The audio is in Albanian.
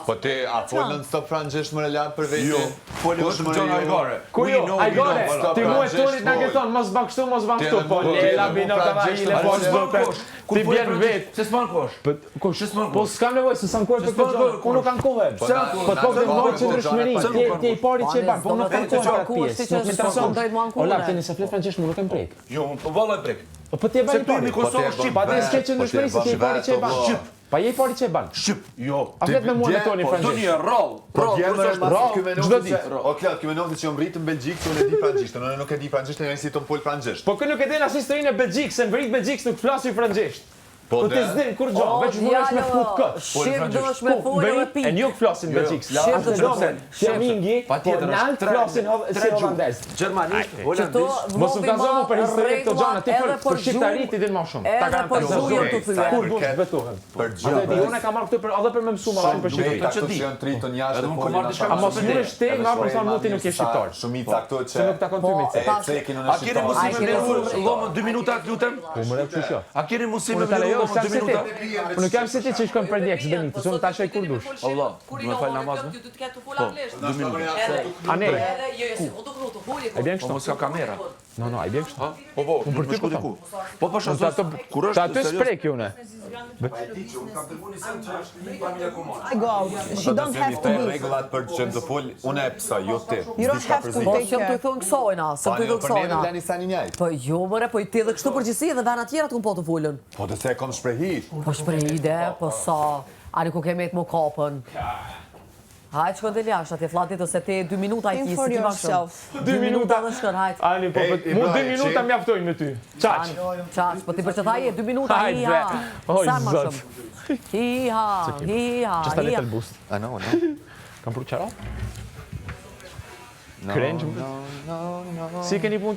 Po ti, a fol non stop frëngjisht më relat për veti? Jo, fol vetëm gjona ajgare. Ku jo, ajgare, ti mua tonit na ke thonë, mos ban kështu, mos ban kështu, po lela bino ta ile po s'do Ti bjen vet. Se s'man kosh. Po kush? Po s'kam nevojë se s'ankohem për këtë gjë. Unë nuk ankohem. Po të po të mbaj qëndrueshmëri. Ti ti i pari që e ban, po unë nuk ankohem për atë pjesë. Nuk më intereson. O lart, ti nëse flet frëngjisht, më nuk e prek. Jo, unë po valla e prek. Po po ti e ban i pari. Po ti e shqip. Pa ti s'ke qëndrueshmëri se ti i pari që e ban. Shqip. Pa je i pari që e ban. Shqip. Jo. A flet me mua me Toni Po frëngjisht? një rrallë. Po Rrallë, dje kur më s'është rrallë, ky menon çdo se ditë. O Klod, ky menon se që jam rritë në Belgjikë, se unë e di frëngjisht, unë nuk e di frëngjisht, e si të më fol frëngjisht. Po ky nuk e din as historinë e Belgjikës, se në veri të Belgjikës nuk flasin frëngjisht. Po Po ti s'din kur gjë, veç munesh me fut kët. Shqip duhesh me Po, fol veri edhe e pikë. nuk flasin Belgjikës. Jo, As jo, në dome, flamingi, po Patjetër, është nalt tre- flasin si tre gjuhë. holandez. Gjermanisht, Qëto holandisht. Mos më vllovi kallzo ma mu për histori këto rregulla gjëra, ti për edhe për shqiptari gjuhë, ti din më shumë. Ta Edhe për garantoj. gjuhë janë të Sa thyer. Kur dush përket- betohem. Për Atë e di, gjuhë. unë e kam marrë këtë për edhe për më mësu më shumë për Shqipëri. Shumica këtu që janë tritën jashtë Edhe unë kam marrë diçka A mos Edhe mundesh ti nga për sa muti nuk je shqiptar. Shumica këtu që Se nuk takon ty me Po, ce. e cekin unë A keni mundësi A me keni ndërru mundësi- llomën 2 minuta, të lutem? Po më rreth qysh jo. A keni mundësi me Unë ta ndërru lejoj llomën sa 2 si ti. minuta? Unë nuk jam si ti që shkon për ndjekës Benitës, unë ta shoj kur dush. Allah, më fal namaz, me? Ju du të ketë të fol anglisht. Po, 2 minuta. A ne? Edhe jo, jo, si unë do të foli. Ai bjen Po kështu. mos ka kamera. No, no, ai bjen kështu. Ha? Po po, Unë për më ty shku po diku. Po po Unë shazo. ta ato Kur ta është aty serioz? s'prek unë. I go out. She don't have to be. Rregullat për që të fol, unë e psoj, jo ti. You don't have to Po, take s'jam të care. thonë kësojna, s'jam të thonë Për neve kësojna. vleni sa një njajt. Po jo, mëre, po i ti edhe kështu përgjithësi edhe vena tjera të kum po të folën. Po të se e kom shprehi. Po shprehi ide, po sa, ani ku ke met më kapën. Hajt shkon del jashtë atje fllatit ose ti 2 minuta i Think ki, for si ti ma shumë. yourself. 2 minuta. dhe shkon, hajt. Ani po, Ej, po mu 2 Ibrahim, minuta qi? mjaftojnë me ty. Çaq. Çaq, po ti për që tha je, 2 minuta, Hajde, hi ha. Oj, Sa ma zot. shumë. Hi ha, hi ha, Just a hi ha. little boost. I know, no. Kam pru qara? Cringe. No, no, no. Si keni punë?